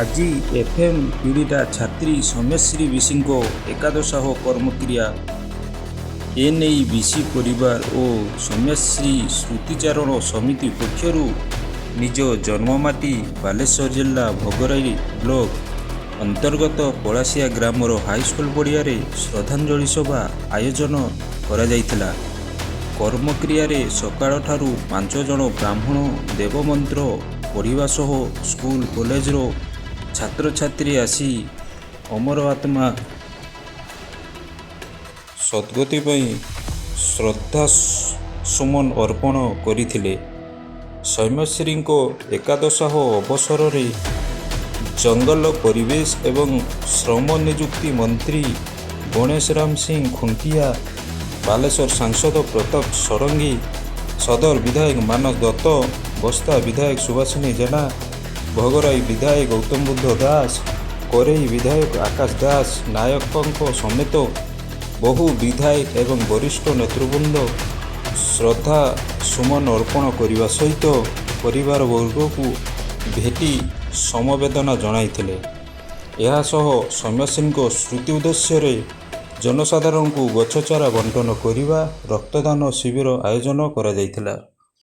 ଆଜି ଏଫ୍ଏମ୍ ପୀଡ଼ିତା ଛାତ୍ରୀ ସୌମ୍ୟାଶ୍ରୀ ବିଶିଙ୍କ ଏକାଦଶାହ କର୍ମକ୍ରିୟା। ଏନେଇ ବିଶି ପରିବାର ଓ ସୌମ୍ୟାଶ୍ରୀ ସ୍ମୃତିଚାରଣ ସମିତି ପକ୍ଷରୁ ନିଜ ଜନ୍ମମାଟି ବାଲେଶ୍ୱର ଜିଲ୍ଲା ଭୋଗରାଇ ବ୍ଲକ ଅନ୍ତର୍ଗତ ପଳାଶିଆ ଗ୍ରାମର ହାଇସ୍କୁଲ ପଡ଼ିଆରେ ଶ୍ରଦ୍ଧାଞ୍ଜଳି ସଭା ଆୟୋଜନ କରାଯାଇଥିଲା। କର୍ମକ୍ରିୟାରେ ସକାଳଠାରୁ 5 ଜଣ ବ୍ରାହ୍ମଣ ଦେବମନ୍ତ୍ର ପଢ଼ିବା ସହ ସ୍କୁଲ କଲେଜର ଛାତ୍ରଛାତ୍ରୀ ଆସି ଅମର ଆତ୍ମା ସଦ୍ଗତି ପାଇଁ ଶ୍ରଦ୍ଧା ସୁମନ ଅର୍ପଣ କରିଥିଲେ। ସୌମ୍ୟଶ୍ରୀଙ୍କ ଏକାଦଶାହ ଅବସରରେ ଜଙ୍ଗଲ, ପରିବେଶ ଏବଂ ଶ୍ରମ ନିଯୁକ୍ତି ମନ୍ତ୍ରୀ ଗଣେଶ ରାମ ସିଂ ଖୁଣ୍ଟିଆ, ବାଲେଶ୍ୱର ସାଂସଦ ପ୍ରତାପ ଷଡ଼ଙ୍ଗୀ, ସଦର ବିଧାୟକ ମାନସ ଦତ୍ତ, ବସ୍ତା ବିଧାୟକ ସୁବାସିନୀ ଜେନା, ଭୋଗରାଇ ବିଧାୟକ ଗୌତମ ବୁଦ୍ଧ ଦାସ, କୋରେଇ ବିଧାୟକ ଆକାଶ ଦାସ ନାୟକଙ୍କ ସମେତ ବହୁ ବିଧାୟକ ଏବଂ ବରିଷ୍ଠ ନେତୃବୃନ୍ଦ ଶ୍ରଦ୍ଧା ସୁମନ ଅର୍ପଣ କରିବା ସହିତ ପରିବାରବର୍ଗଙ୍କୁ ଭେଟି ସମବେଦନା ଜଣାଇଥିଲେ। ଏହାସହ ସୌମ୍ୟଶ୍ରୀଙ୍କ ସ୍ମୃତି ଉଦ୍ଦେଶ୍ୟରେ ଜନସାଧାରଣଙ୍କୁ ଗଛଚାରା ବଣ୍ଟନ କରିବା, ରକ୍ତଦାନ ଶିବିର ଆୟୋଜନ କରାଯାଇଥିଲା।